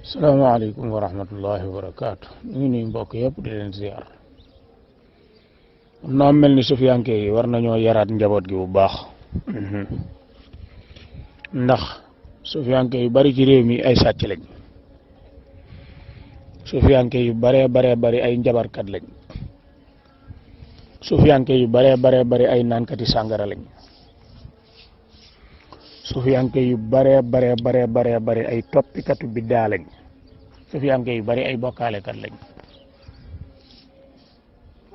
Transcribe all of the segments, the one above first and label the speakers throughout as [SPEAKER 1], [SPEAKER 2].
[SPEAKER 1] salaamaaleykum wa rahmatullahi wa barakaatu ñu ngi nuyu mbokk yëpp di leen ziar naa mel ni sufiyanke yi war nañoo yaraat njaboot gi bu baax ndax sufiyanke yu bari ci réew mi ay sàcc lañ sufiyanke yu bare bari ay njabarkat lañ sufiyanke yu bare bari ay naankati sàngara lañ sufiyanke yu bare bari ay toppikatu biddaa lañ sufiyanke yu bari ay bokkaalekat lañ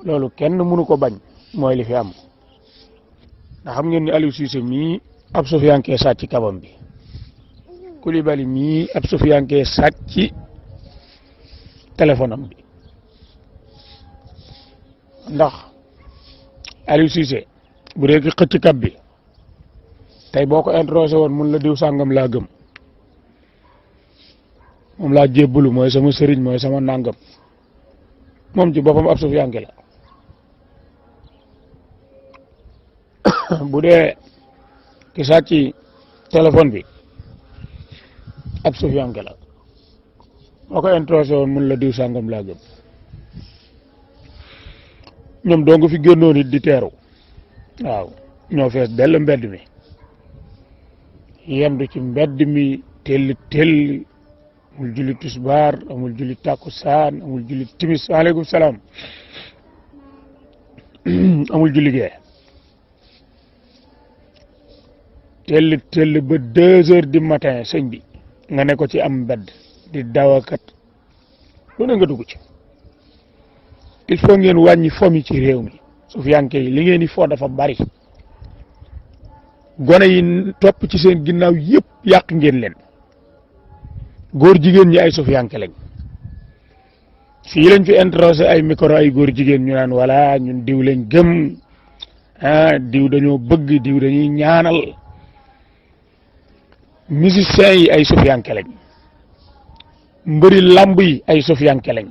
[SPEAKER 1] loolu kenn mënu ko bañ mooy li fi am ndax xam ngeen ni Aliou Cissé mii ab sufiyanke sàcc kabam bi Koulibaly mii ab sufiyanke sàcc téléphone am bi ndax Aliou Cissé bu dee ki xëcc kab bi tey boo ko introsé woon mun la diw sàngam laa gëm moom laa jébbalu mooy sama sëriñ mooy sama nàngam moom ci boppam ab sufiyanke la bu dee ki sàcc téléphone bi ab sufiyanke la boo ko introsé woon mun la diw sàngam laa gëm ñoom doo nga fi génnoon it di teeru waaw ñoo fees dell mbedd mi yendu ci mbedd mi telli amul julli tisbaar amul julli takkusaan amul julli timis waaleykum salaam amul julli gee telli ba 2 heures du matin sëñ bi nga ne ko ci am mbedd di dawakat lu ne nga dugg ci il faut ngeen wàññi fomi ci réew mi sufiyanke yi li ngeen di fo dafa bari gone yi topp ci seen ginnaaw yëpp yàq ngeen leen góor jigéen ñi ay sufiyanke lañ fii lañ fi introsé ay micro ay góor jigéen ñu naan wala ñun diw lañ gëm diw dañoo bëgg diw dañuy ñaanal musiciens yi ay sufiyanke lañ mbëri lamb yi ay sufiyanke lañ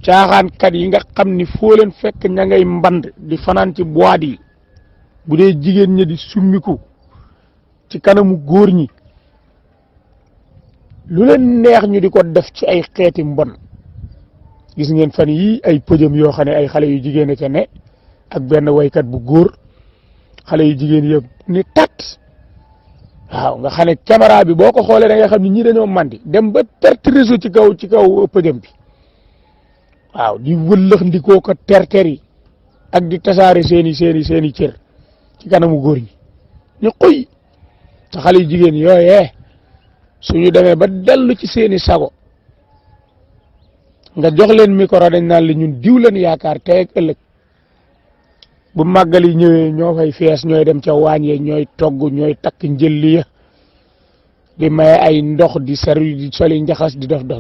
[SPEAKER 1] caaxaankat yi nga xam ni foo leen fekk ña ngay mband di fanaan ci boîte yi bu dee jigéen ñi di summiku ci kanamu góor ñi lu leen neex ñu di ko def ci ay xeeti mbon gis ngeen fan yi ay pëjëm yoo xam ne ay xale yu jigéen a ca ne ak benn waykat bu góor xale yu jigéen yëpp ni tat waaw nga xam ne caméra bi boo ko xoolee da nga xam ne ñii dañoo mandi dem ba perte réseau ci kaw pëjëm bi waaw di wëllëx ndikoo ko terter yi ak di tasaare seeni cër ci kanamu góor ñi ñu xuy te xale yu jigéen yooyee suñu demee ba dellu ci seeni sago nga jox leen micro dañ naan li ñun diw leen yaakaar tey ak ëllëg bu màggal yi ñëwee ñoo fay fees ñooy dem ca waañ ya ñooy togg ñooy takk njëlli ya di maye ay ndox di servi di soli njaxas di dof la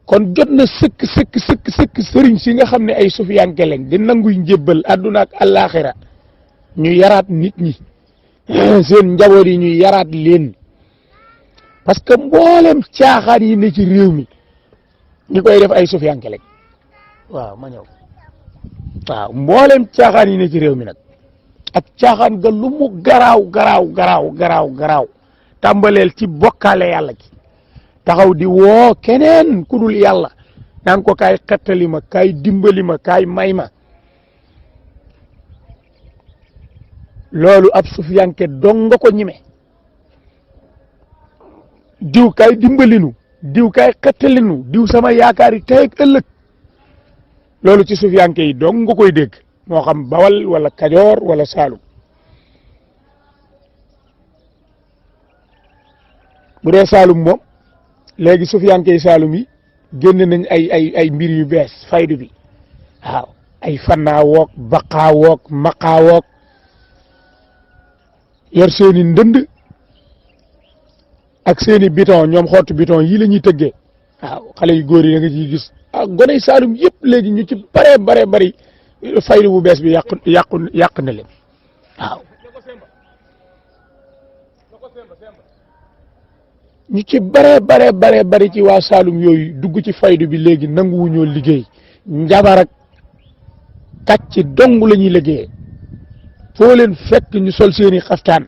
[SPEAKER 1] kon jot na sëkk sëriñ si nga xam ne ay sufiyanke lañ di nanguy njébbal àdduna ak àllaaxira ñu yaraat nit ñi seen njaboot yi ñu yaraat leen parce que mboolem caaxaan yi ne ci réew mi ñi koy def ay sufiyanke lañ waaw ma ñëw waaw mboolem caaxaan yi ne ci réew mi nag ak caaxaan ga lu mu garaaw tàmbaleel ci bokkaale yàlla gi taxaw di woo keneen ku dul yàlla naan ko kaay xettali ma kaay dimbali ma kaay may ma loolu ab sufiyanke dong nga ko ñime diw kaay dimbalinu diw kaay xettalinu diw sama yaakaar yi tey ak ëllëg loolu ci sufiyanke yi dong nga koy dégg moo xam Bawal wala Kajoor wala Saalum bu dee Saalum moom léegi sufiyanke yi Saalum yi génn nañ ay mbir yu bees faydu bi waaw ay fannaa woog baqaa woog maqaa woog yor seeni ndënd ak seeni biton ñoom xottu biton yii la ñuy tëggee waaw xale yu góor yi da nga ciy gis goney Saalum yëpp léegi ñu ci bare bari faydu bu bees bi yàq na leen waaw ñu ci bare bari ci waa Saalum yooyu dugg ci faydu bi léegi nanguwuñoo liggéey njabar ak kàcc dong la ñuy liggéeyee foo leen fekk ñu sol seeni xaftaan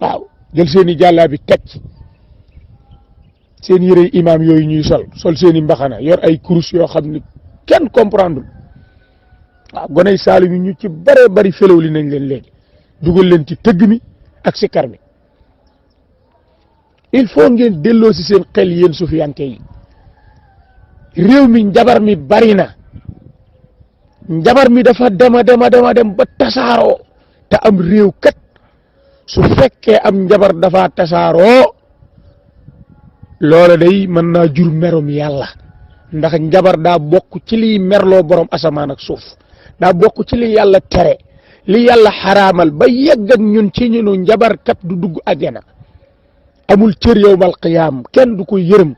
[SPEAKER 1] waaw jël seeni jàllaabi teg seen yére imaam yooyu ñuy sol seeni mbaxana yor ay kurus yoo xam ni kenn comprendre waaw goney Saalum yi ñu ci bare bari felew li nañ leen léegi dugal leen ci tëgg mi ak sikar mi il faut ngeen delloo si seen xel yéen sufiyanke yi réew mi njabar mi bari na njabar mi dafa dem ba tasaaroo te am réew kat su fekkee am njabar dafa tasaaroo loola day mën naa jur merum yàlla ndax njabar daa bokk ci liy merloo borom asamaan ak suuf daa bokk ci li yàlla tere li yàlla xaraamal ba yegg ak ñun ci ñunu njabar kat du dugg àjjana amul cër yawmal qiyaam kenn du ko yërëm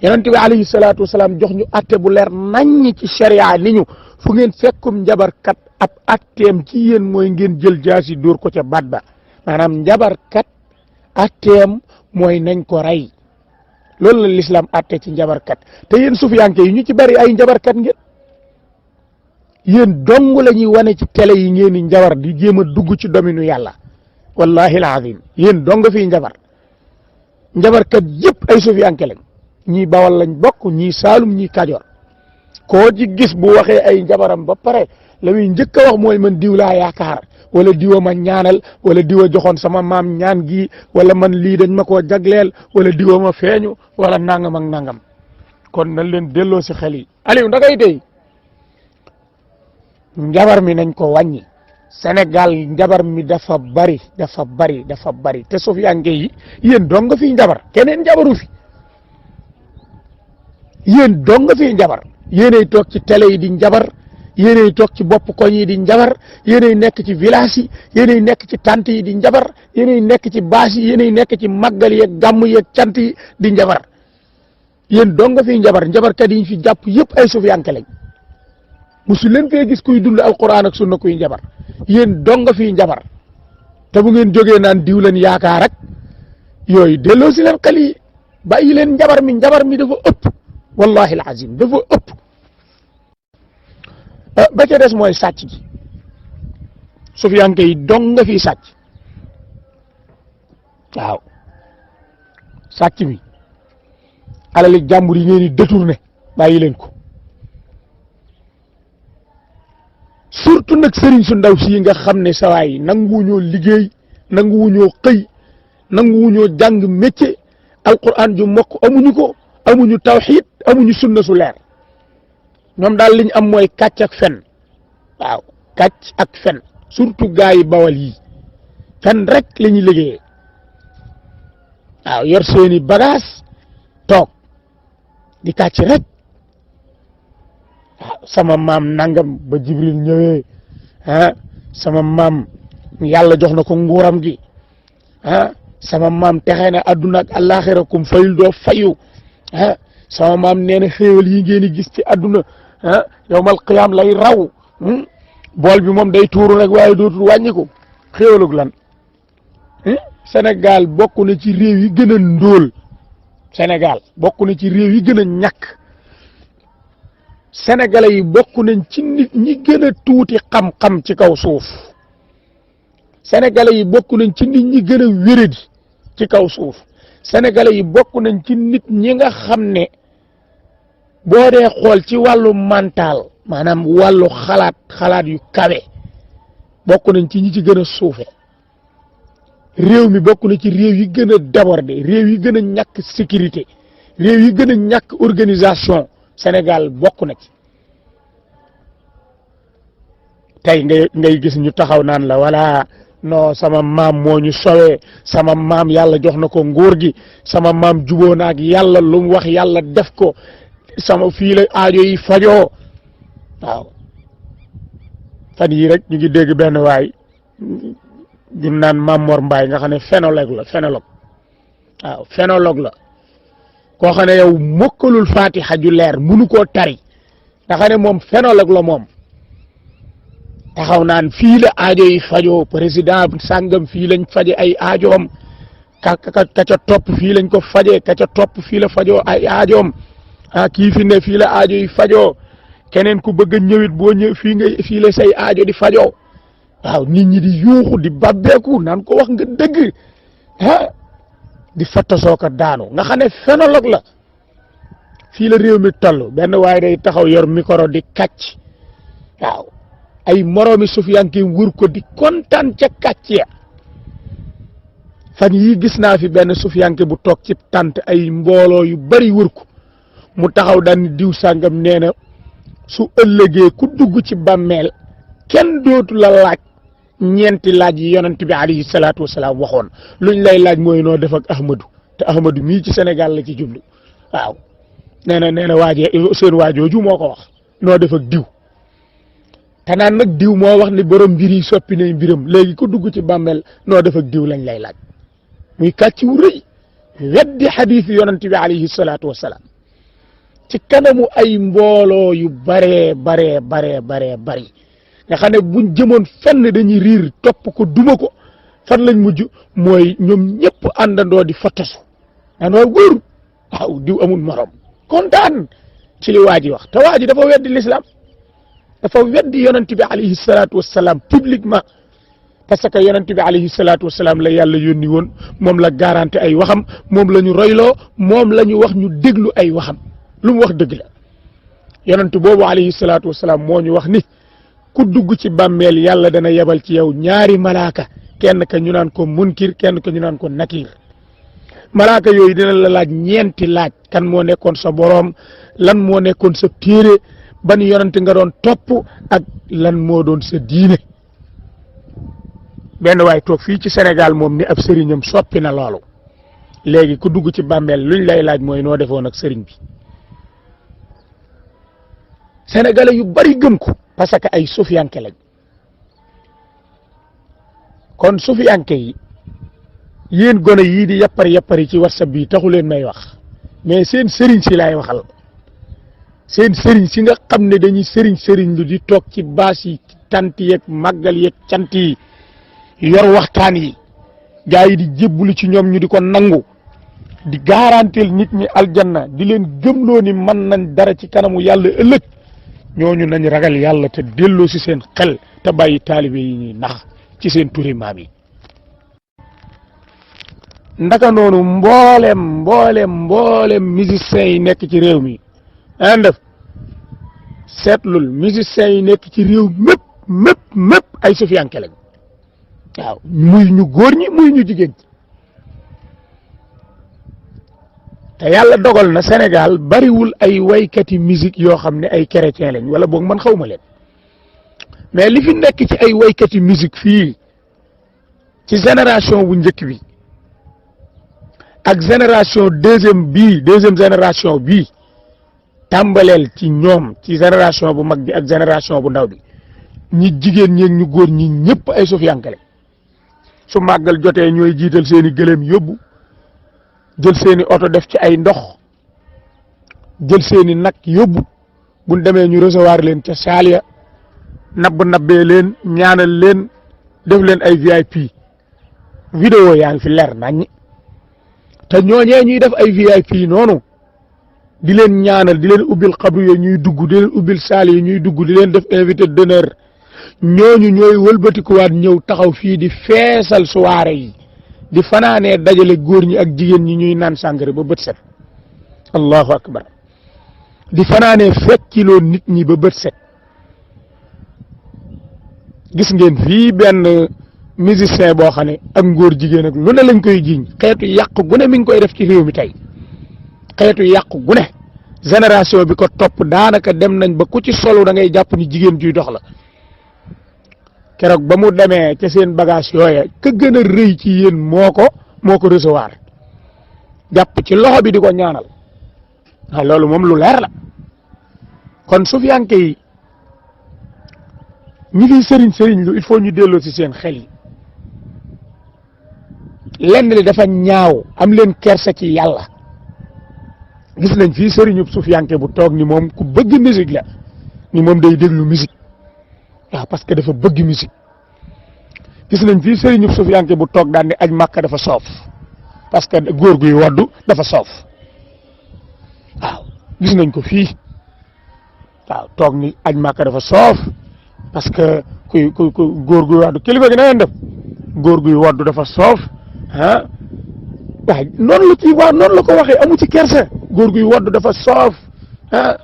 [SPEAKER 1] yonent bi alayhi salaatu wasalaam jox ñu atte bu leer naññ ci sharia ni ñu fu ngeen fekkum njabarkat ab atteem ci yéen mooy ngeen jël jaasi dóor ko ca baat ba maanaam njabarkat atteem mooy nañ ko rey loolu la l'islam atte ci njabarkat te yéen sufiyanke yi ñu ci bari ay njabarkat ngeen yéen dong la ñuy wane ci télé yi ngeen di njabar di jéem a dugg ci domaine yàlla wallahi alazim yéen dong fii njabarkat yëpp ay sufiyanke lañ ñii bawal lañ bokk ñii saalum ñii kajoor koo ci gis bu waxee ay njabaram ba pare la muy njëkk a wax mooy man diw laa yaakaar wala diwa ma ñaanal wala diwa joxoon sama maam ñaan gi wala man lii dañ ma koo jagleel wala diwa ma feeñu wala nangam ak nangam kon nañ leen delloo si xel yi Aliou ndakay tey njabar mi nañ ko wàññi Sénégal njabar mi dafa bari te sufiyanke yi yéen dong nga fi njabar keneen njabaru fi yéen dong nga fi njabar yéenay toog ci télé yi di njabar yéenay toog ci bopp koñ yi di njabar yéenay nekk ci village yi yéenay nekk ci tante yi di njabar yéenay nekk ci baas yi yéenay nekk ci màggal yeeg gàmm yeeg cant yi di njabar yéen dong nga fi njabarkat yi ñu fi jàpp yëpp ay sufiyanke lañ musu leen fee gis kuy dund alquran ak sunna kuy njabar yéen dong nga fi njabar te bu ngeen jógee naan diw leen yaakaar rek yooyu delloo si leen xel yi bàyyi leen njabar mi dafa ëpp wallahi alazim dafa ëpp ba ca des mooy sàcc gi sufiyanke yi dong nga fi sàcc waaw sàcc mi alali jàmbur yi ngeen di détourné bàyyi leen ko surtout nag sëriñ su ndaw si nga xam ne sawaay nanguwuñoo liggéey nanguwuñoo xëy nanguwuñoo jàng métier alquran ju mokk amuñu ko amuñu tawxiid amuñu sunna su leer ñoom daal liñ am mooy kàcc ak fen waaw kàcc ak fen surtout gaa yi bawal yi fen rek la ñuy liggéeyee waaw yor seeni bagage toog di kàcc rek waaw sama maam nangam ba Jibril ñëwee sama maam yàlla jox na ko nguuram gi sama maam texee na adduna ak àllaaxira kum fayul doo fayu sama maam nee na xéewal yi ngeen di gis ci adduna yawmal qiyaam lay raw bool bi moom day tuuru rek waaye dootul wàññiku xéewalug lan Sénégal bokk na ci réew yi gën a ndóol Sénégal bokk na ci réew yi gën a ñàkk sénégalais yi bokk nañ ci nit ñi gën a tuuti xam-xam ci kaw suuf sénégalais yi bokk nañ ci nit ñi gën a wéradi ci kaw suuf sénégalais yi bokk nañ ci nit ñi nga xam ne boo dee xool ci wàllu mental maanaam wàllu xalaat yu kawe bokk nañ ci ñi ci gën a suufe réew mi bokk na ci réew yi gën a débordé réew yi gën a ñàkk sécurité réew yi gën a ñàkk organisation Sénégal bokk na ci tey ngay gis ñu taxaw naan la wala non sama maam moo ñu sowee sama maam yàlla jox na ko nguur gi sama maam juboo na ak yàlla lu mu wax yàlla def ko sama fii la aajo yi fajoo waaw fan yii rek ñu ngi dégg benn waay ñu naan Mamor Mbaye nga xam ne phénologue la koo xam ne yow mokkalul fatiha ju leer munu koo tari nga xam ne moom phénologue la moom taxaw naan fii la aajo yi fajoo président sàngam fii lañ faje ay aajoom ka ca topp fii lañ ko faje ka ca topp fii la fajoo ay aajoom kii fi ne fii la aajo yi fajoo keneen ku bëgg a ñëwit boo ñëw fii la say aajo di fajoo waaw nit ñi di yuuxu di babbeeku naan ko wax nga dëgg di fattasoo ko daanu nga xam ne phénologue la fii la réew mi toll benn waaye day taxaw yor micro di kàcc waaw ay moroomi sufiyanke wër ko di kontaan ca kàcc ya fan yii gis naa fi benn sufiyanke bu toog ci tànt ay mbooloo yu bari wër ko mu taxaw daan diw sàngam nee na su ëllëgee ku dugg ci bàmmeel kenn dootu la laaj ñeenti laaj yi yonent bi alayhi salaatu wasalaam waxoon luñ lay laaj mooy noo def ak Ahmadou te Ahmadou mii ci Sénégal la ci jublu waaw nee na waajee seen waajooju moo ko wax noo def ak diw te naan nag diw moo wax ni borom mbir yi soppi nay mbiram léegi ku dugg ci bàmmeel noo def ak diw lañ lay laaj muy kàcc wu rëy weddi xadiis yonent bi alayhi salaatu wasalaam ci kanamu ay mbooloo yu bari nga xam ne buñ jëmoon fenn dañuy riir topp ko duma ko fan lañ mujj mooy ñoom ñëpp àndandoo di fottasu naan waaw góor waaw diw amul morom kontaan ci li waa ji wax te waa ji dafa weddi l'islam dafa weddi yonent bi alayhi salaatu wasalaam publiquement parce que yonent bi alayhi salaatu wasalaam la yàlla yónni woon moom la garanti ay waxam moom la ñu royloo moom la ñu wax ñu déglu ay waxam lu mu wax dëgg la yonent boobu alayhi salaatu wasalaam moo ñu wax ni ku dugg ci bàmmeel yàlla dana yebal ci yow ñaari malaaka kenn ka ñu naan ko munkir kenn ka ñu naan ko nakir malaaka yooyu dina la laaj ñeenti laaj kan moo nekkoon sa boroom lan moo nekkoon sa téere ban yonent nga doon topp ak lan moo doon sa diine benn waay toog fii ci Sénégal moom ni ab sëriñam soppi na loolu léegi ku dugg ci bàmmeel luñ lay laaj mooy noo defoon ak sëriñ bi sénégalais yu bari gëm ko parce que ay sufiyanke lañ kon sufiyanke yi yéen gone yii di yappari ci WhatsApp bi taxu leen may wax mais seen sëriñ si laay waxal seen sëriñ si nga xam ne dañuy sëriñ lu di toog ci baas yi tant yeeg màggal yeeg cant yi yor waxtaan yi gaa yi di jébbulu ci ñoom ñu di ko nangu di garantil nit ñi aljanna di leen gëmloo ni mën nañ dara ci kanamu yàlla ëllëg ñooñu nañ ragal yàlla te delloo si seen xel te bàyyi taalibe yi ñuy nax ci seen turi maam yi ndaka noonu mboolem musiciens yi nekk ci réew mi def seetlul musiciens yi nekk ci réew mépp ay sufiyanke lañ waaw muy ñu góor ñi muy ñu jigéen ñi te yàlla dogal na Sénégal bariwul ay waykati musique yoo xam ne ay chrétien lañ wala boog man xawma leen mais li fi nekk ci ay waykati musique fii ci génération bu njëkk bi ak génération deuxième génération bii tàmbaleel ci ñoom ci génération bu mag bi ak génération bu ndaw bi ñi jigéen ñeeg ñu góor ñi ñëpp ay sufiyanke lañ su màggal jotee ñooy jiital seeni gëléem yóbbu jël seeni oto def ci ay ndox jël seeni nag yóbbu buñ demee ñu recevoir leen ca saal ya nabbee leen ñaanal leen def leen ay VIP vidéo yaa ngi fi leer nañ te ñooñee ñuy def ay VIP noonu di leen ñaanal di leen ubbil xabru yo ñuy dugg di leen ubbil saal yi ñuy dugg di leen def invité d'honneur ñooñu ñooy wëlbatikuwaat ñëw taxaw fii di feesal soirée yi di fanaanee dajale góor ñi ak jigéen ñi ñuy naan sàngara ba bët set allahu akbar di fanaanee fekkiloo nit ñi ba bët set gis ngeen fii benn musicien boo xam ne ak ngóor jigéen ak lu ne lañ koy jiiñ xeetu yàq gu ne mi ngi koy def ci réew mi tey xeetu yàq gu ne génération bi ko topp daanaka dem nañ ba ku ci solo da ngay jàpp ni jigéen juy dox la keroog ba mu demee ca seen bagage yooya ka gën a rëy ci yéen moo ko recevoir jàpp ci loxo bi di ko ñaanal ah loolu moom lu leer la kon sufiyanke yi ñi fiy sëriñ lu il faut ñu delloo ci seen xel yi lenn li dafa ñaaw am leen kersa ci yàlla gis nañ fii sëriñub sufiyanke bu toog ni moom ku bëgg musique la ni moom day déglu musique waaw parce que dafa bëgg musique gis nañ fii sëriñub sufiyanke bu toog daan ni aj màkka dafa soof parce que góor guy waddu dafa soof waaw gis nañ ko fii waaw toog ni aj màkka dafa soof parce que kuy góor guy waddu kilifa gi na ngeen def góor guy waddu dafa soof ah waaw noonu la ci waaw noonu la ko waxee amu ci kersa góor guy waddu dafa soof ah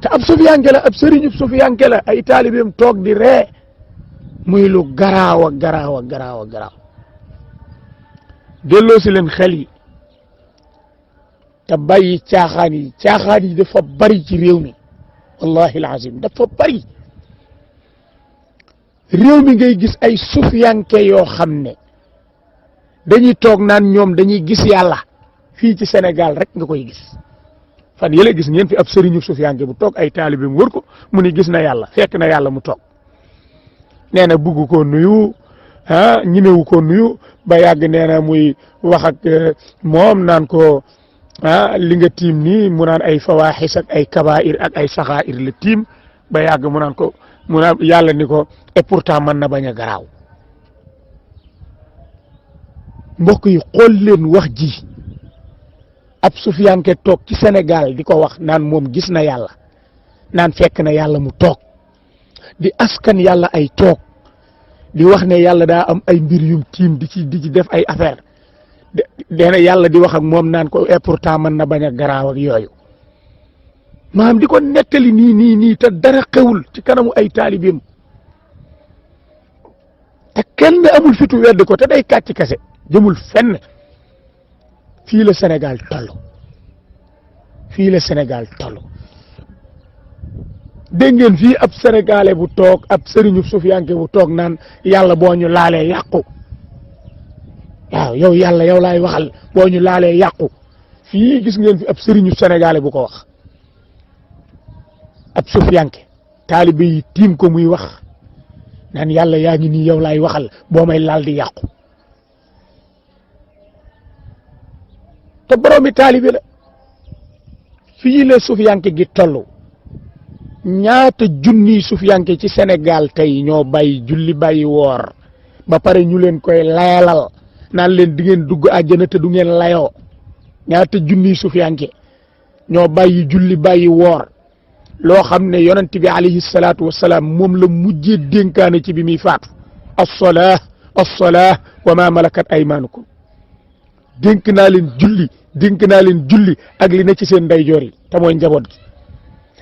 [SPEAKER 1] te ab sufiyanke la ab sëriñu sufiyanke la ay taalibeem toog di ree muy lu garaaw a garaaw a garaaw a garaaw delloo si leen xel yi te bàyyi caaxaan yi dafa bari ci réew mi wallahi alazim dafa bari réew mi ngay gis ay sufiyanke yoo xam ne dañuy toog naan ñoom dañuy gis yàlla fii ci Sénégal rek nga koy gis fan yële gis ngeen fi ab sëriñu sufiyanke bu toog ay taalibeem wër ko mu ni gis na yàlla fekk na yàlla mu toog nee na bugg ko nuyu ah ñimewu ko nuyu ba yàgg nee na muy wax ak moom naan ko li nga tiim nii mu naan ay fawaaxis ak ay kabair ak ay saxair la tiim ba yàgg mu naan ko mu naan yàlla ni ko et pourtant mën na bañ a garaaw mbokk yi xool leen wax ji ab sufiyanke toog ci Sénégal di ko wax naan moom gis na yàlla naan fekk na yàlla mu toog di askan yàlla ay toog di wax ne yàlla daa am ay mbir yum tiim di ci def ay affaire dena yàlla di wax ak moom naan ko et pourtant mën na bañ a garaaw ak yooyu maanaam di ko nettali nii te dara xewul ci kanamu ay taalibeem te kenn amul fitu wedd ko te day kàcc kese jëmul fenn fii la Sénégal toll dégg ngeen fii ab sénégalais bu toog ab sëriñu sufiyanke bu toog naan yàlla boo ñu laalee yàqu waaw yow yàlla yow laay waxal boo ñu laalee yàqu fii gis ngeen fi ab sëriñu sénégalais bu ko wax ab sufiyanke taalibe yi tiim ko muy wax naan yàlla yaa ngi nii yow laay waxal boo may laal di yàqu te boroomi taalibe la fii la sufiyanke gi toll ñaata junniy sufiyanke ci Sénégal tey ñoo bàyyi julli bàyyi woor ba pare ñu leen koy layalal naan leen di ngeen dugg àjjana te du ngeen layoo ñaata junniy sufiyanke ñoo bàyyi julli bàyyi woor loo xam ne yonent bi alayhi salaatu wasalaam moom la mujjee dénkaane ci bi muy faatu as-salaah wa ma malakat aymaanukum dénk naa leen julli ak li ne ci seen ndeyjoor yi te mooy njaboot gi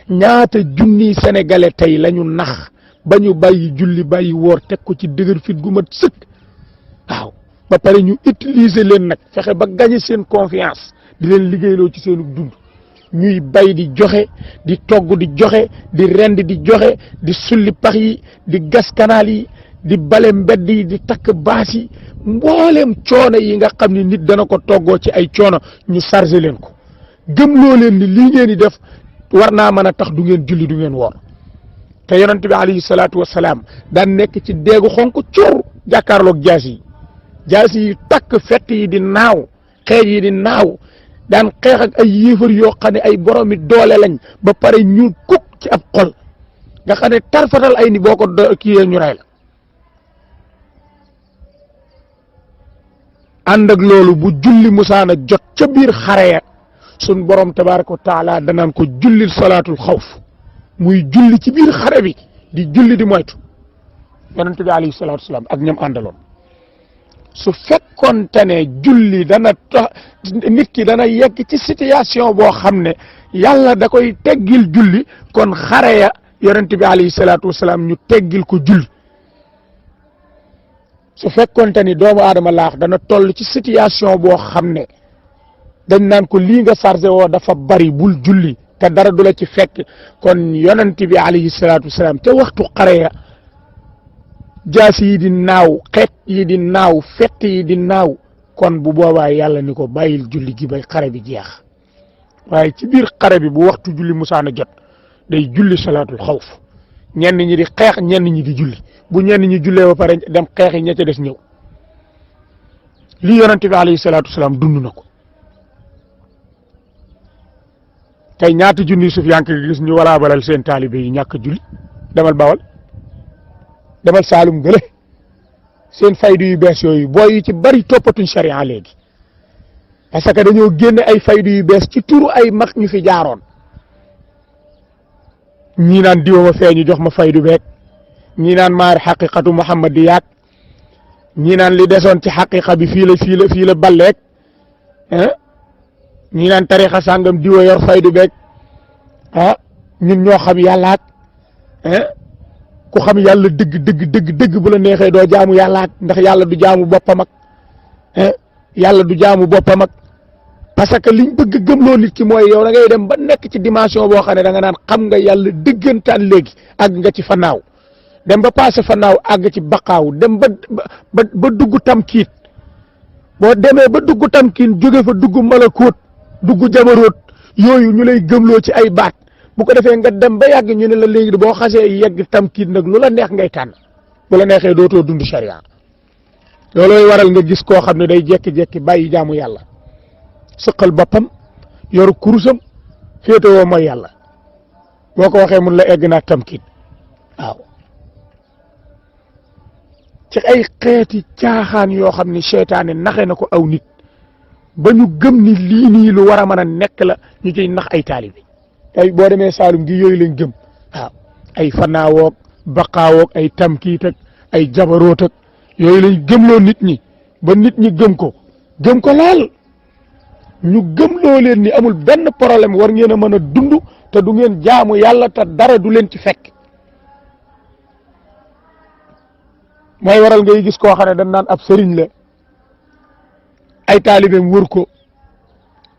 [SPEAKER 1] ñaata junniy sénégalais tey la ñu nax ba ñu bàyyi julli bàyyi woor teg ko ci dëgër fit gu mat sëkk waaw ba pare ñu utiliser leen nag fexe ba gagner seen confiance di leen liggéeyloo ci seenu dund ñuy bay di joxe di togg di joxe di rend di joxe di sulli pax yi di gas kanaal yi di bale mbedd yi di takk baas yi mbooleem coono yi nga xam ne nit dana ko toggoo ci ay coono ñu chargé leen ko gëmloo leen ni lii ngeen di def war naa mën a tax du ngeen julli du ngeen woor te yonent bi alayhi salaatu wasalaam daan nekk ci deegu xonk cur jàkkaarloog jaasi yi takk fett yi di naaw xeej yi di naaw daan xeex ak ay yéefar yoo xam ne ay boromi doole lañ ba pare ñu kuk ci ab xol nga xam ne tarfatal ay ni boo ko kiyee ñu rey la ànd ak loolu bu julli musaana jot ca biir xare ya sun borom tabaaraka wa taala danaan ko jullil salaatul xawf muy julli ci biir xare bi di julli di moytu yonent bi alayhi salaatu wasalaam ak ñam àndaloon su fekkoonte ne julli dana tax nit ki dana yegg ci situation boo xam ne yàlla da koy teggil julli kon xare ya yonent bi alayhi salaatu wasalaam ñu teggil ko julli su fekkoonte ni doomu aadama laax dana toll ci situation boo xam ne dañ naan ko lii nga chargé woo dafa bari bul julli te dara du la ci fekk kon yonent bi alayhi salaatu wasalaam te waxtu xare ya jaasi yi di naaw xeet yi di naaw fett yi di naaw kon bu boobaa yàlla ni ko bàyyil julli gi bay xare bi jeex waaye ci biir xare bi bu waxtu julli musaana jot day julli salaatul xawf ñenn ñi di xeex ñenn ñi di julli bu ñenn ñi jullee ba pare dem xeex yi ña ca des ñëw lii yonent bi alayhi salaatu wasalaam dund na ko tey ñaata junni sufiyanke gi gis ñu walaa balal seen taalibe yi ñàkk julli demal Bawal demal Saalum gële seen faydu yu bees yooyu booy yu ci bari toppatuñ sharia léegi parce que dañoo génne ay faydu yu bees ci turu ay mag ñu fi jaaroon ñii naan diwa ma fee ñu jox ma faydu beeg ñi naan maar xaqiqatu muhammadiyaat ñi naan li desoon ci xaqiqa bi fii la balleeg ñi naan tarixa sàngam diwa yor faydu beeg ñun ñoo xam yàllaat ku xam yàlla dëgg bu la neexee doo jaamu yàllaat ndax yàlla du jaamu boppam ak yàlla du jaamu boppam ak parce que liñ bëgg gëmloo nit ki mooy yow da ngay dem ba nekk ci dimension boo xam ne da nga naan xam nga yàlla dëggantaan léegi àgg nga ci fanaaw dem ba passé fanaaw àgg ci baqaaw dem ba dugg tamkiit boo demee ba dugg tamkiit jóge fa dugg malakoot dugg jabaroot yooyu ñu lay gëmloo ci ay baat bu ko defee nga dem ba yàgg ñu ne la léegi boo xasee yegg tamkiit nag lu la neex ngay tànn bu la neexee dootoo dund sharia loolooy waral nga gis koo xam ne day jekki-jekki bàyyi jaamu yàlla sëqal boppam yoru kurusam féetewoo mooy yàlla boo ko waxee mun la egg naa tamkiit waaw ci ay xeeti caaxaan yoo xam ne seytaane naxe na ko aw nit ba ñu gëm ni lii nii lu war a mën a nekk la ñu ciy nax ay taalibe ay boo demee Saalum gi yooyu lañ gëm waaw ay fanaawoog baqaawoog ay tamkiit ak ay jabaroot ak yooyu lañ gëmloo nit ñi ba nit ñi gëm ko lool ñu gëmloo leen ni amul benn problème war ngeen a mën a dund te du ngeen jaamu yàlla te dara du leen ci fekk mooy waral ngay gis koo xam ne dañ naan ab sëriñ la ay taalibeem wër ko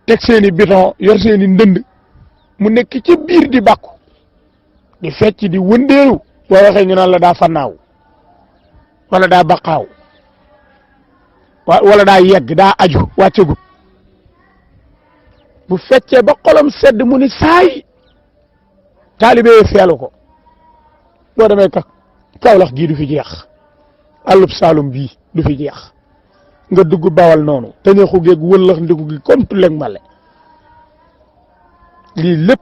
[SPEAKER 1] teg seeni biton yor seeni ndënd mu nekk ci biir di bàkku di fecc di wëndeelu boo waxee ñu naan la daa fannaaw wala daa baqaaw wala daa yegg daa aju wàccegut bu feccee ba xolam sedd mu ni saay taalibe feelu ko boo demee Kawlax gii du fi jeex àllub Saalum bii du fi jeex nga dugg Bawal noonu te ñaxu geeg wëllax ndiku gi comme tulleeg male lii lépp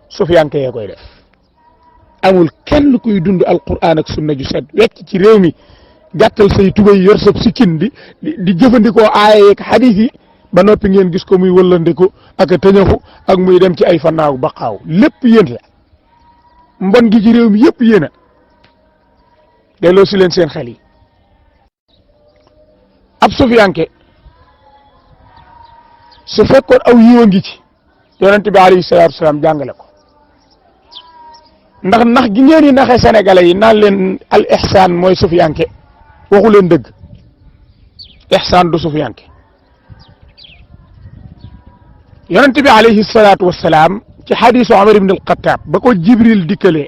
[SPEAKER 1] sufiyanke yee koy def amul kenn kuy dund alquran ak sunna ju set wecc ci réew mi gàttal say tubay yor sa sikkin di jëfandikoo aaya yeeg xadiis yi ba noppi ngeen gis ko muy wëllandiku ak a tëñaxu ak muy dem ci ay fannaaw baqaaw lépp yéen la mbon gi ci réew mi yëpp yéen a delloo si leen seen xel yi ab sufiyanke su fekkoon aw yiwa ngi ci yonent bi alayhi salaatu wasalaam jàngale ko ndax nax gi ngeen di naxe sénégalais yi naan leen al ihsaan mooy sufiyanke waxu leen dëgg ihsaan du sufiyanke yonent bi alayhi salaatu wasalaam ci xadiisu Umar ibn al-Xattaab ba ko Jibril dikkalee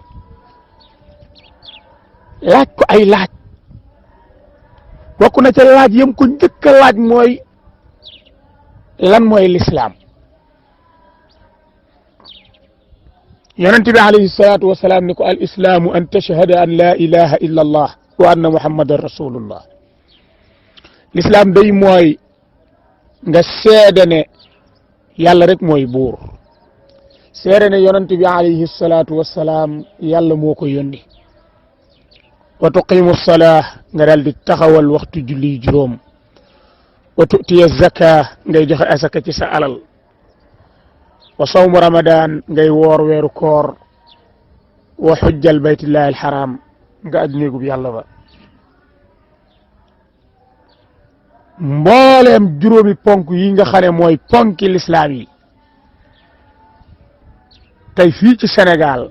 [SPEAKER 1] laaj ko ay laaj bokk na ca laaj yam ko njëkk a laaj mooy lan mooy lislaam yonent bi alayhi salaatu wasalaam ni ko al islaamu an tashhada an laa ilaha illa allah wa anna muhammadan rasulullah lislaam day mooy nga seede ne yàlla rek mooy buur seede ne yonent bi alayhi salaatu wasalaam yàlla moo ko yónni wa tuqimu salaa nga daal di taxawal waxtu julli juróom wa tu'tiya zaka ngay joxe asaka ci sa alal wa sawmu ramadan ngay woor weeru koor wa xujjal baytillahi alxaram nga aj néegub yàlla ba mbooleem juróomi ponk yi nga xam ne mooy ponki lislaam yi tey fii ci Sénégal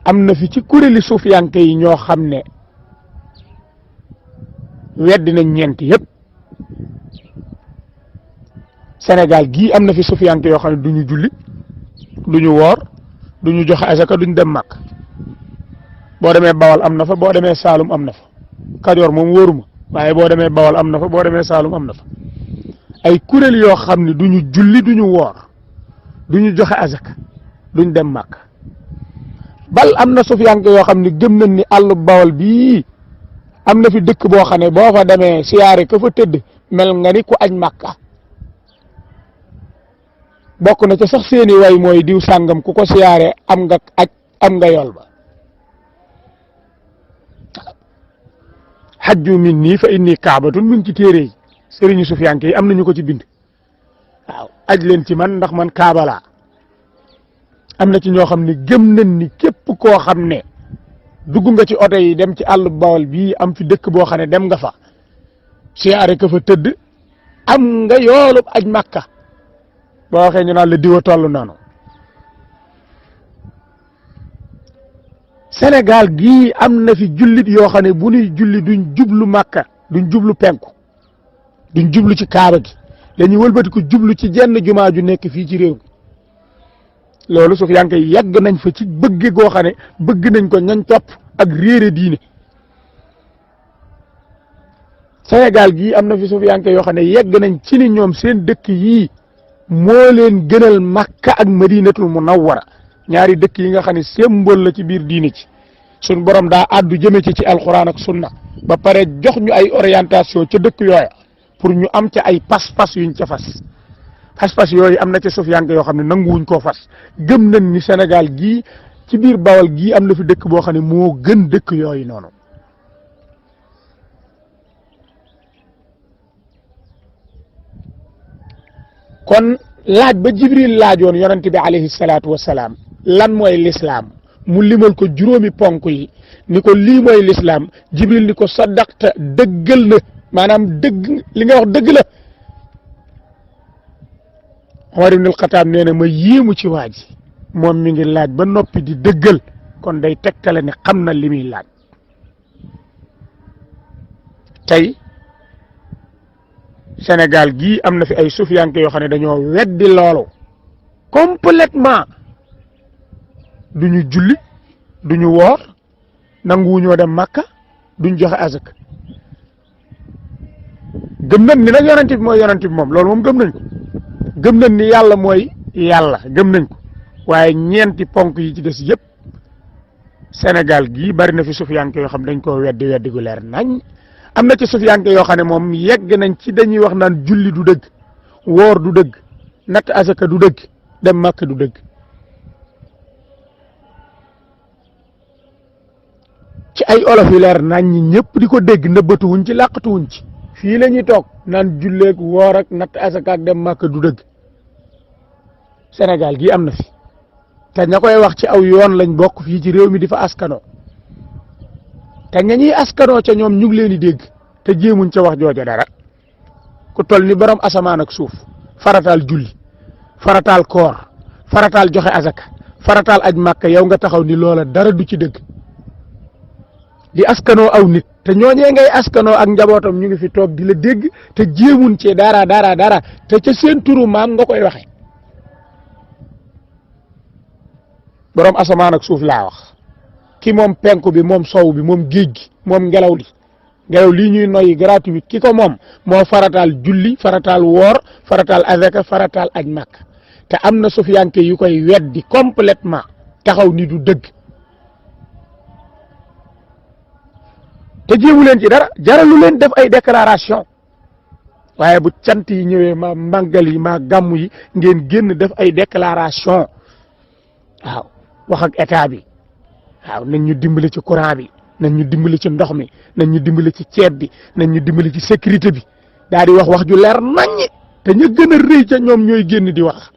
[SPEAKER 1] am na fi ci kuréeli suufiyanke yi ñoo xam ne weddi nañ ñeent yëpp Sénégal gii am na fi suufiyanke yoo xam ne du ñu julli du ñu woor du ñu joxe asaka duñ dem Makka boo demee Bawal am na fa boo demee Saalum am na fa Kajoor moom wóoruma waaye boo demee Bawal am na fa boo demee Saalum am na fa ay kuréel yoo xam ne du ñu julli du ñu woor du ñu joxe asaka duñ dem Makka bal am na suufiyanke yoo xam ne gëm nañ ni àllu Bawal bii am na fi dëkk boo xam ne boo fa demee siyaare ka fa tëdd mel nga ni ku aj Makka bokk na ca sax seeni way mooy diw sàngam ku ko siyaare am nga aj am nga yool ba hajju min nii fa inni kaabatun mu ngi ci téere yi sëriñu sufiyanke yi am nañu ko ci bind waaw aj leen ci man ndax man kaaba laa am na ci ñoo xam ne gëm nañ ni képp koo xam ne dugg nga ci oto yi dem ci àll Bawol bii am fi dëkk boo xam ne dem nga fa siyaare ka fa tëdd am nga yoolub aj Makka boo waxee ñu naan la diwa toll noonu. Sénégal gii am na fi jullit yoo xam ne bu ñuy julli duñ jublu Makka duñ jublu penku duñ jublu ci Kaaba gi dañuy wëlbati ko jublu ci jenn jumaa ju nekk fii ci réew mi loolu suuf yaa ngi koy yàgg nañ fa ci bëgg goo xam ne bëgg nañ ko ñañ topp ak réere diine. Sénégal gii am na fi suuf yaa ngi koy yoo xam ne yegg nañ ci ni ñoom seen dëkk yii moo leen gënal Makka ak Madinatul Munawwara ñaari dëkk yi nga xam ne symbole la ci biir diine ci suñ borom daa àddu jëme ci alxuraan ak sunna ba pare jox ñu ay orientation ca dëkk yooya pour ñu am ca ay pas-pas yuñ ca pas-pas yooyu am na ca sufiyanke yoo xam ne nanguwuñ koo fas gëm nañ ni Sénégal gii ci biir Bawol gii am na fi dëkk boo xam ne moo gën dëkk yooyu noonu. kon laaj ba Jibril laajoon yonent bi alayhi salaatu wasalaam lan mooy lislaam mu limal ko juróomi ponk yi ni ko lii mooy lislaam Jibril ni ko saddaqta dëggal na maanaam dëgg li nga wax dëgg la. Umar ibn al-Khattab nee na ma yéemu ci waa ji moom mi ngi laaj ba noppi di dëggal kon day tegtale ne xam na li muy laaj. tey Sénégal gii am na fi ay sufiyanke yoo xam ne dañoo weddi loolu complètement duñu julli duñu woor nanguwuñoo dem Makka duñ joxe azak gëm nañ ni nag yonent bi mooy yonent bi moom loolu moom gëm nañ ko gëm nañ ni yàlla mooy yàlla gëm nañ ko waaye ñeenti ponk yi ci des yëpp Sénégal gii bari na fi sufiyanke yoo xam dañ koo weddi gu leer nañ. am na ci sufiyanke yoo xam ne moom yegg nañ ci dañuy wax naan julli du dëgg woor du dëgg natt asaka du dëgg dem Makka du dëgg ci ay olof yu leer nañ ñi ñëpp di ko dégg nëbbatuwuñ ci làqatuwuñ ci fii la ñuy toog naan julleeg woor ak natt asaka ak dem Makka du dëgg Sénégal gii am na fi te ña koy wax ci aw yoon lañ bokk fii ci réew mi di fa askano te ña ñuy askanoo ca ñoom ñu ngi leen di dégg te jéemuñ ca wax jooja dara ku toll ni borom asamaan ak suuf farataal julli farataal koor farataal joxe azaka farataal aj Makka yow nga taxaw ni loola dara du ci dëgg di askanoo aw nit te ñooñee ngay askanoo ak njabootam ñu ngi fi toog di la dégg te jéemuñ ci dara te ca seen turu maam nga koy waxe borom asamaan ak suuf laa wax. ki moom penku bi moom sow bi moom géej gi moom ngelaw lii ñuy noyyi gratuit ki ko moom moo farataal julli farataal woor farataal azaka farataal aj Makka te am na sufiyanke yu koy weddi complètement taxaw ni du dëgg te jéemu leen ci dara jaralu leen def ay déclaration waaye bu cant yi ñëwee ma màggal yi ma gàmm yi ngeen génn def ay déclaration waaw wax ak état bi waaw nañ ñu dimbali ci courant bi nañ ñu dimbali ci ndox mi nañ ñu dimbali ci ceeb bi nañ ñu dimbali ci sécurité bi daal di wax ju leer naññi te ñu gën a rëy ca ñoom ñooy génn di wax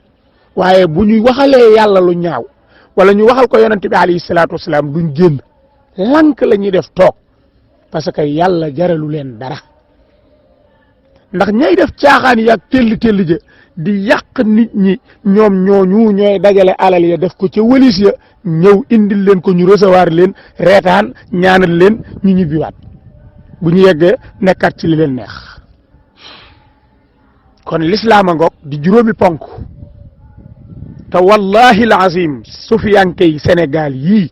[SPEAKER 1] waaye bu ñuy waxalee yàlla lu ñaaw wala ñu waxal ko yonent bi alayhi salaatu wasalaam duñ génn lank la ñuy def toog parce que yàlla jaralu leen dara ndax ñay def caaxaan yi ak telli ja di yàq nit ñi ñoom ñooy dajale alal ya def ko ca wëlis ya ñëw indil leen ko ñu recevoir leen reetaan ñaanal leen ñu ñibbiwaat bu ñu yeggee nekkaat ci li leen neex kon lislaam a ngoog di juróomi ponk te wallahi alazim sufiyanke yi Sénégal yii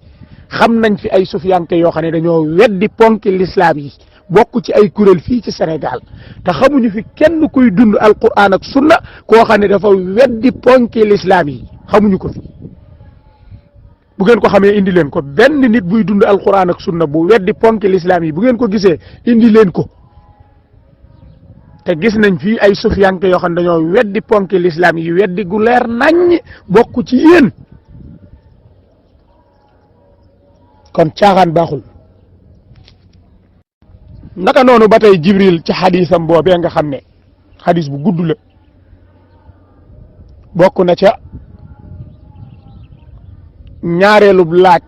[SPEAKER 1] xam nañ fi ay sufiyanke yoo xam ne dañoo weddi ponki lislaam yi bokk ci ay kuréel fii ci Sénégal te xamuñu fi kenn kuy dund alquran ak sunna koo xam ne dafa weddi ponki lislaam yi xamuñu ko fi bu ngeen ko xamee indi leen ko benn nit buy dund alquran ak sunna bu weddi ponki lislaam yi bu ngeen ko gisee indi leen ko te gis nañ fii ay sufiyanke yoo xam ne dañoo weddi ponki lislaam yi weddi gu leer naññ bokk ci yéen kon caaxaan baaxul. naka noonu ba tey Jibril ci xadisam boobee nga xam ne xadis bu gudd la bokk na ca ñaareelub laaj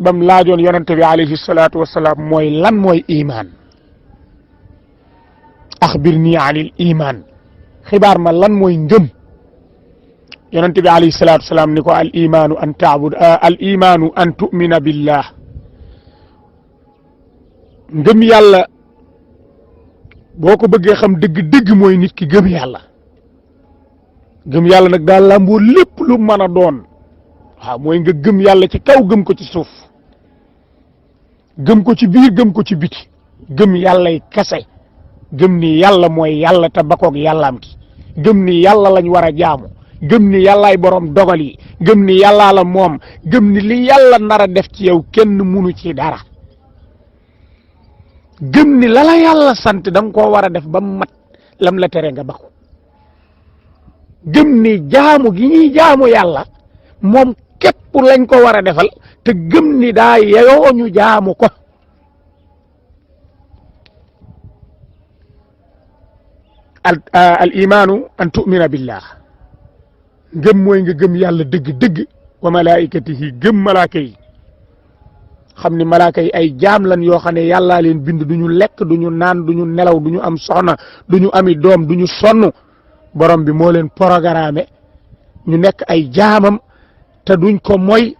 [SPEAKER 1] bam laajoon yonante bi alayhi salaatu wasalaam mooy lan mooy iman axbirni anil iman xibaar ma lan mooy ngëm yonante bi alayhi salaatu wasalaam ni ko al imanu an tu'mina billah ngëm yàlla boo ko bëggee xam dëgg-dëgg mooy nit ki gëm yàlla nag daal làmboo lépp lu mën a doon waaw mooy nga gëm yàlla ci kaw gëm ko ci suuf gëm ko ci biir gëm ko ci biti gëm yàllay kese gëm ni yàlla mooy yàlla te bakoog yàllaam ki gëm ni yàlla lañ war a jaamu gëm ni yàllaay borom dogal yi gëm ni yàllaa la moom gëm ni li yàlla nar a def ci yow kenn munu ci dara gëm ni la yàlla sant da nga koo war a def ba mat lam la tere nga bako gëm ni jaamu gi ñuy jaamu yàlla moom képp lañ ko war a defal te gëm ni daa yeyoo ñu jaamu ko al imaanu an tu'mina billah gëm mooy nga gëm yàlla dëgg-dëgg wa malaikatihi gëm malaaka yi xam ni malaaka yi ay jaam lan yoo xam ne yàllaa leen bind du ñu lekk du ñu naan du ñu nelaw du ñu am soxna du ñu ami doom du ñu sonn borom bi moo leen programme ñu nekk ay jaamam te duñ ko moy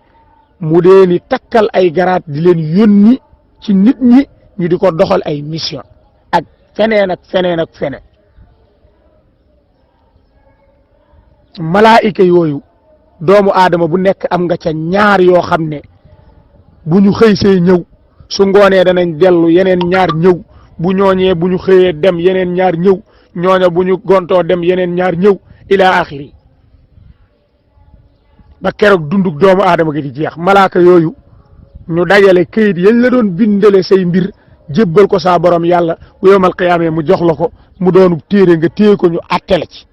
[SPEAKER 1] mu deeni takkal ay garaat di leen yónni ci nit ñi ñu di ko doxal ay mission ak feneen ak feneen ak feneen malaayika yooyu doomu aadama bu nekk am nga ca ñaar yoo xam ne bu ñu xëy see ñëw su ngoonee danañ dellu yeneen ñaar ñëw bu ñooñee bu ñu xëyee dem yeneen ñaar ñëw ñooña bu ñu gontoo dem yeneen ñaar ñëw ila axiri ba keroog dunduk doomu aadama gi di jeex malaaka yooyu ñu dajale këyit yañ la doon bindale say mbir jébbal ko saa borom yàlla bu yowmal qiyaamee mu jox la ko mu doonu téere nga téye ko ñu attale ci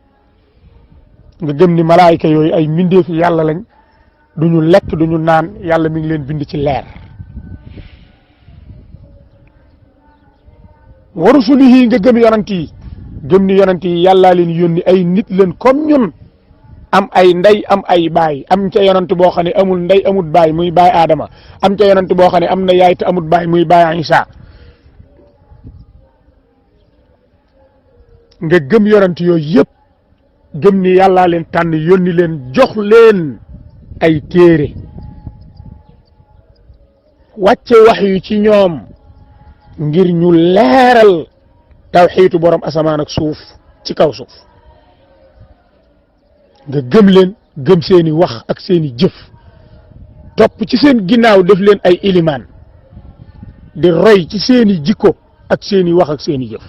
[SPEAKER 1] nga gëm ni malaayika yooyu ay mbindeefi yàlla lañ duñu lekk duñu naan yàlla mi ngi leen bind ci leer wa rusulihi nga gëm yonant yi gëm ni yonant yi yàllaa leen yónni ay nit leen comme ñun am ay ndey am ay baay am ca yonant boo xam ne amul ndey amul baay muy baay Adama am ca yonant boo xam ne am na yaay te amul baay muy baay Isa nga gëm yonant yooyu yëpp gëm ni yàllaa leen tànn yónni leen jox leen ay téere wàcce wax yu ci ñoom ngir ñu leeral tawxiitu borom asamaan ak suuf ci kaw suuf nga gëm leen gëm seeni wax ak seeni jëf topp ci seen ginnaaw def leen ay ilimaan di roy ci seeni jikko ak seeni wax ak seeni jëf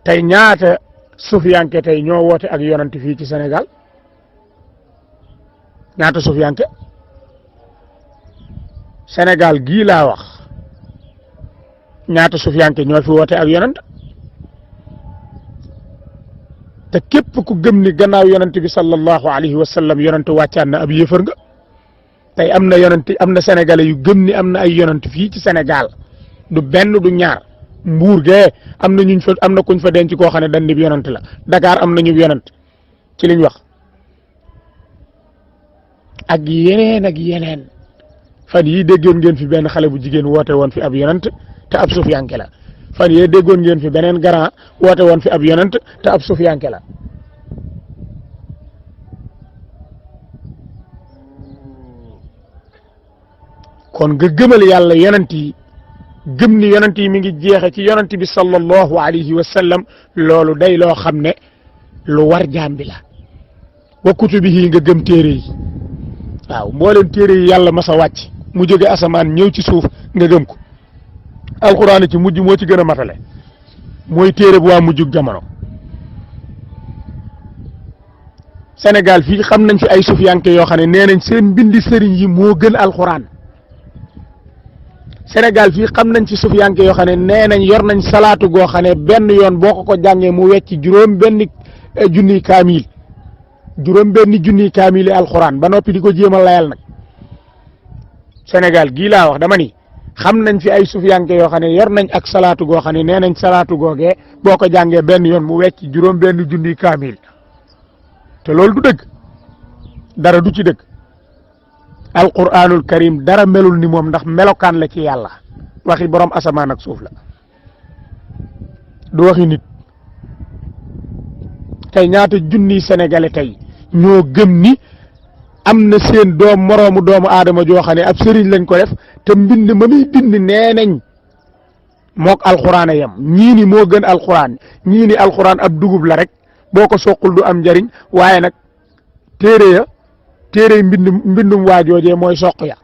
[SPEAKER 1] tey ñaata sufiyanke tey ñoo woote ak yonant fii ci Sénégal ñaata sufiyanke Sénégal gii laa wax ñaata sufiyanke ñoo fi woote ak yonant te képp ku gëm ni gannaaw yonant bi sallallahu alayhi wa sallam yonant wàccaan na ab yéefar nga tey am na yonant am na sénégalais yu gëm ni am na ay yonant fii ci Sénégal du benn du ñaar mbuur gee am na ñuñ fa am na kuñ fa denc koo xam ne dañ ni yonant la Dakar am na ñu yonant ci liñ wax ak yeneen fan yii déggoon ngeen fi benn xale bu jigéen woote woon fi ab yonant te ab sufiyanke la fan yii déggoon ngeen fi beneen grand woote woon fi ab yonant te ab sufiyanke la kon nga gëmal yàlla yonant yi gëm ni yonant yi mi ngi jeexe ci yonant bi sallallahu alayhi wa sallam loolu day loo xam ne lu war jaam bi la wa kutubihi nga gëm téere yi waaw mbooleem téere yi yàlla mas a wàcc mu jóge asamaan ñëw ci suuf nga gëm ko alxuraan ci mujj moo ci gën a matale mooy téere bu waa mujjug jamono Sénégal fii xam nañ fi ay sufiyanke yoo xam ne nee nañ seen mbindi sëriñ yi moo gën alxuraan Sénégal fii xam nañ ci sufiyanke yoo xam ne nee nañ yor nañ salaatu goo xam ne benn yoon boo ko jàngee mu wecc juróom benn junniy kaamil yi alxuraan ba noppi di ko jéem a layal nag Sénégal gii laa wax dama ni xam nañ fi ay sufiyanke yoo xam ne yor nañ ak salaatu goo xam ne nee nañ salaatu googee boo ko jàngee benn yoon mu wecc juróom benn junniy kaamil te loolu du dëgg dara du ci dëgg alquranul karim dara melul ni moom ndax melokaan la ci yàlla waxi borom asamaan ak suuf la du waxi nit tey ñaata junniy sénégalais tey ñoo gëm ni am na seen doom moroomu doomu aadama joo xam ne ab sëriñ lañ ko def te mbind ma muy bind nee nañ mook alxuraan a yem ñii ni moo gën alxuraan ñii ni alxuraan ab dugub la rek boo ko soqul du am njariñ waaye nag téere mbindum waajoojee mooy soq ya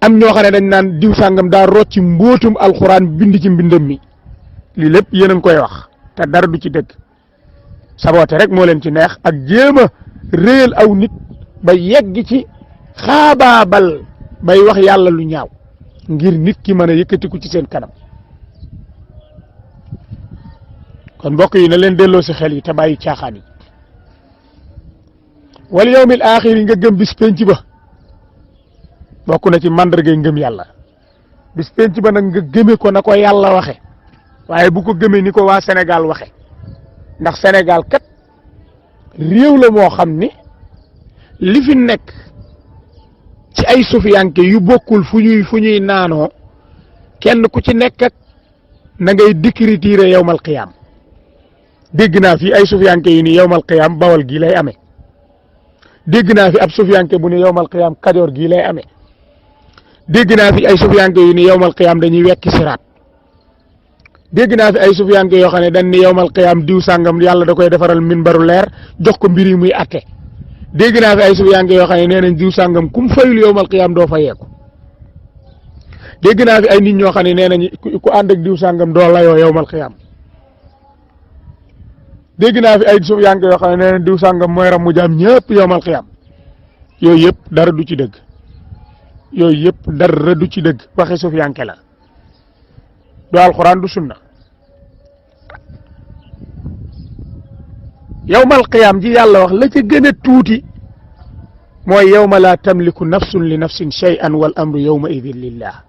[SPEAKER 1] am ñoo xam ne dañ naan diw sàngam daa rocci mbóotum alxuraan bind ci mbindam mi lii lépp yéen a ngi koy wax te dara du ci dëgg saboote rek moo leen ci neex ak jéem a réel aw nit ba yegg ci xaabaabal bay wax yàlla lu ñaaw ngir nit ki mën a yëkkatiku ci seen kanam kon mbokk yi na leen delloo si xel yi te bàyyi caaxaan yi wal yawmil aaxir yi nga gëm bis penc ba bokk na ci màndargay ngëm yàlla bis penc ba nag nga gëme ko na ko yàlla waxe waaye bu ko gëmee ni ko waa Sénégal waxe ndax Sénégal kat réew la moo xam ni li fi nekk ci ay sufiyanke yu bokkul fu ñuy naanoo kenn ku ci nekk ak na ngay décrire yawmal qiyaam dégg naa fi ay sufiyanke yu ni yawmal qiyaam bawal gii lay amee dégg naa fi ab sufiyanke bu ni yawmal qiyaam kajoor gii lay amee dégg naa fi ay sufiyanke yu ni yawmal qiyaam dañuy wekki siraat dégg naa fi ay sufiyanke yoo xam ne dañ ni yawmal qiyaam diw sàngam yàlla da koy defaral minbaru leer jox ko mbir yi muy atte dégg naa fi ay sufiyanke yoo xam ne nee nañ diw sàngam kum fayul yawmal qiyaam doo fa yeeku dégg naa fi ay nit ñoo xam ne nee nañ ku ànd ak diw sàngam doo layoo yawmal qiyaam dégg naa fi ay sufiyanke yoo xam ne nee nañ diw sàngam mooy ramu jaam ñëpp yawmal qiyaam yooyu yëpp dara du ci dëgg yooyu yëpp dara du ci dëgg waxi sufiyanke la du alquran du sunna yawmal qiyaam ji yàlla wax la ca gën a tuuti mooy yawma laa tamliku nafsun li nafsin shay'an wal amru yawma idin lillah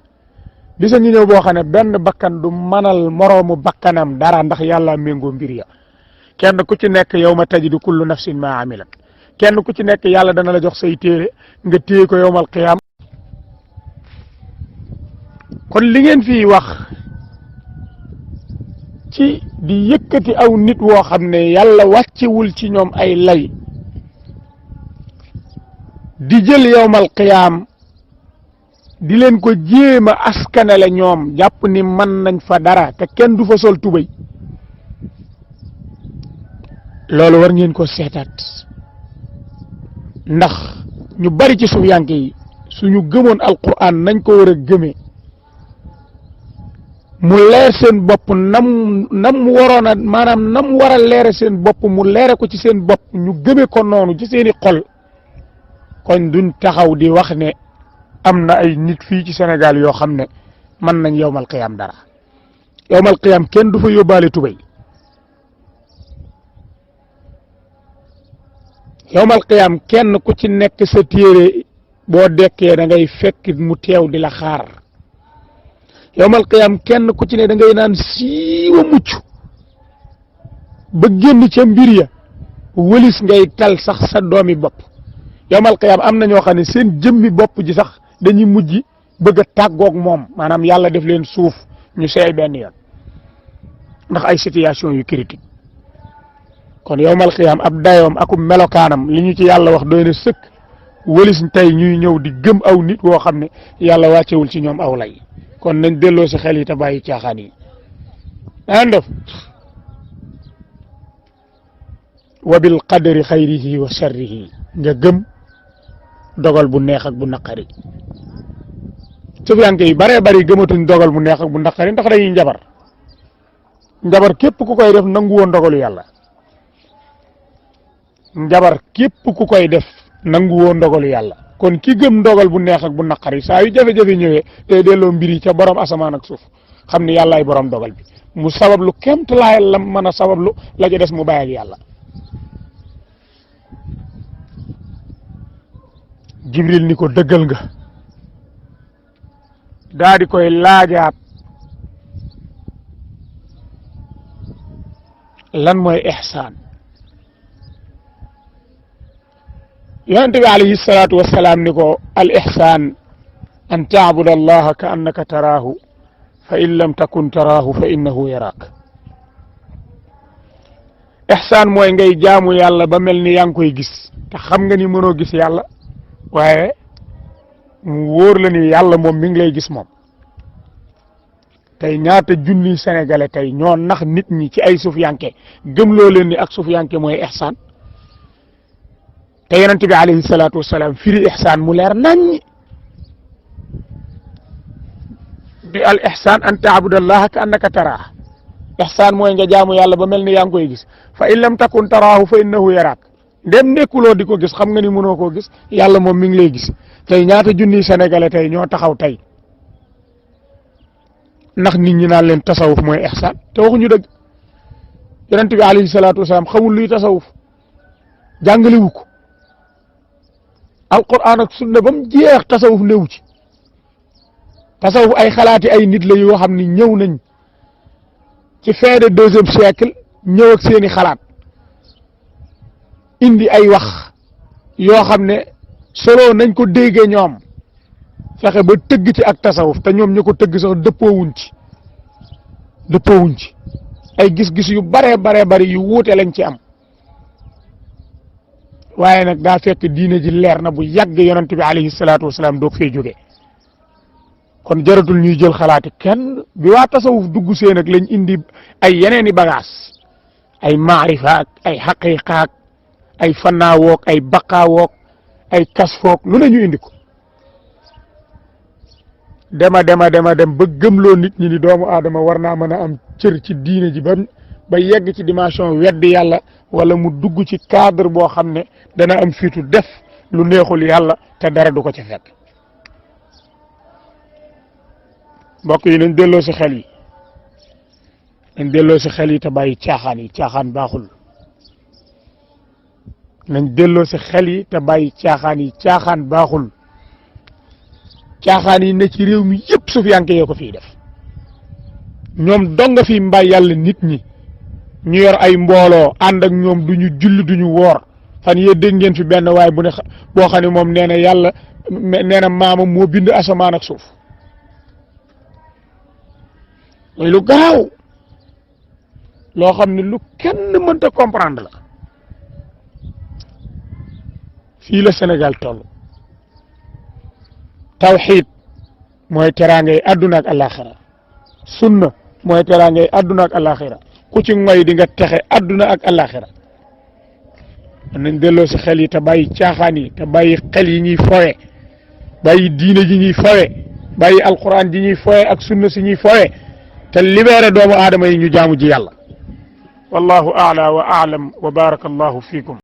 [SPEAKER 1] bisa ngi ñëw boo xam ne benn bakkan du manal moroomu bakkanam dara ndax yàlla méngoo mbir ya kenn ku ci nekk yawma tajidu kullu nafsin ma amilat kenn ku ci nekk yàlla dana la jox say téere nga téye ko yawmal qiyaam kon li ngeen fii wax ci di yëkkati aw nit woo xam ne yàlla wàccewul ci ñoom ay lay di jël yawmal qiyaam di leen ko jéem a askanale ñoom jàpp ni mën nañ fa dara te kenn du fa sol tubay loolu war ngeen ko seetaat ndax ñu bari ci sufiyanke yi suñu gëmoon alquran nañ ko war a gëmee mu leer seen bopp nam waroon a maanaam nam war a leere seen bopp mu leere ko ci seen bopp ñu gëme ko noonu ci seeni xol kon duñ taxaw di wax ne am na ay nit fii ci Sénégal yoo xam ne mën nañ yawmal qiyaam dara yawmal qiyaam kenn du fa yóbbaale tubay yawmal qiyaam kenn ku ci nekk sa téere boo dekkee da ngay fekk mu teew di la xaar yawmal qiyaam kenn ku ci ne da ngay naan siiwa mucc ba génn ca mbir ya wëlis ngay tal sax sa doomi bopp yawmal qiyaam am na ñoo xam ne seen jëmmi bopp ji sax dañuy mujj bëgg a tàggoog moom maanaam yàlla def leen suuf ñu seey benn yoon ndax ay situation yu critique kon yawmal qiyaam ab dayoom akum melokaanam li ñu ci yàlla wax doy na sëkk wëlis tey ñuy ñëw di gëm aw nit woo xam ne yàlla wàccewul ci ñoom aw lay kon nañ delloo si xel yi te bàyyi caaxaan yi daan def wa bil qadri xayrihi wa sharrihi nga gëm dogal bu neex ak bu naqari sufiyanke yi baree bari gëmatuñ dogal bu neex ak bu naqari ndax dañuy njabar képp ku koy def nangu woon dogalu yàlla njabar képp ku koy def nangu woon dogalu yàlla kon ki gëm dogal bu neex ak bu naqari saa yu jafe-jafe ñëwee te delloo mbir yi ca borom asamaan ak suuf xam ni yàllaay borom dogal bi mu sabablu kemt laay la mën a sabablu la ca des mu bàyyi ak yàlla jibril ni ko dëggal nga daa di koy laajaat lan mooy ihsaan yonent bi alayhi salaatu wassalaam ni ko al ihsaan an taabuda allaha ka annaka taraahu fa in lam takun taraahu fa innahu yaraak ihsaan mooy ngay jaamu yàlla ba mel ni yaa ngi koy gis te xam nga ni mënoo gis yàlla waaye mu wóor la ni yàlla moom mi ngi lay gis moom tey ñaata junni sénégalais tey ñoo nax nit ñi ci ay sufiyanke gëmloo leen ni ak sufiyanke mooy ihsaan te yonent bi alayhi salaatu wassalaam firi ihsaan mu leer naññ bi al ihsaan an taabudallaha ka annaka taraah ihsaan mooy nga jaamu yàlla ba mel ni yaa ngi koy gis fa in lam takun taraahu fa innahu yaraak ndem nekkuloo di ko gis xam nga ni mënoo koo gis yàlla moom mi ngi lay gis tey ñaata junniy sénégalais tey ñoo taxaw tey ndax nit ñi naan leen tasawuf mooy ihsaan te waxuñu dëgg yonent bi alayhi salaatu wasalaam xamul luy tasawuf jàngalewu ko alquran ak sunna ba mu jeex tasawuf néew ci tasawuf ay xalaati ay nit la yoo xam ni ñëw nañ ci fin de deuxième siècle ñëw ak seeni xalaat indi ay wax yoo xam ne solo nañ ko déggee ñoom fexe ba tëgg ci ak tasawuf te ñoom ñu ko tëgg sax dëppoowuñ ci ay gis-gis yu bare bari yu wuute lañ ci am waaye nag daa fekk diine ji leer na bu yàgg yonent bi alayhi salaatu wasalaam doog fee jóge kon jaratul ñuy jël xalaati kenn bi waa tasawuf dugg see nag lañ indi ay yeneeni bagaas ay maarifa ak ay xaqiqa ak ay fannaawoog ay baqaawoog ay kasfoog lu ne ñu indi ko dem ba gëmloo nit ñi ni doomu aadama war naa mën a am cër ci diine ji ba yegg ci dimension weddi yàlla wala mu dugg ci cadre boo xam ne dana am fitu def lu neexul yàlla te dara du ko ca fekk mbokk yi nañ delloo si xel yi te bàyyi caaxaan baaxul nañ delloo si xel yi te bàyyi caaxaan baaxul caaxaan yi ne ci réew mi yëpp sufiyanke yoo ko fii def ñoom donga fi mbay yàlla nit ñi ñu yor ay mbooloo ànd ak ñoom duñu julli duñu woor fan yee dégg ngeen fi benn waaye bu ne boo xam ne moom nee na yàlla nee na maamam moo bind asamaan ak suuf mooy lu garaaw loo xam ne lu kenn mënta comprendre la fii la Sénégal toll tawxiid mooy teraangay àdduna ak alaxira sunna mooy teraangay àdduna ak alaxira ku ci ngoy di nga texe àdduna ak alaxira nañ delloo si xel yi te bàyyi caaxaan yi te bàyyi xel yi ñuy fowe bàyyi diine ji ñuy fowe bàyyi alquran ji ñuy fowe ak sunna si ñuy fowe te libéré doomu aadama yi ñu jaamu ji yàlla wallahu a'la wa a'lam wa barakallahu fiikum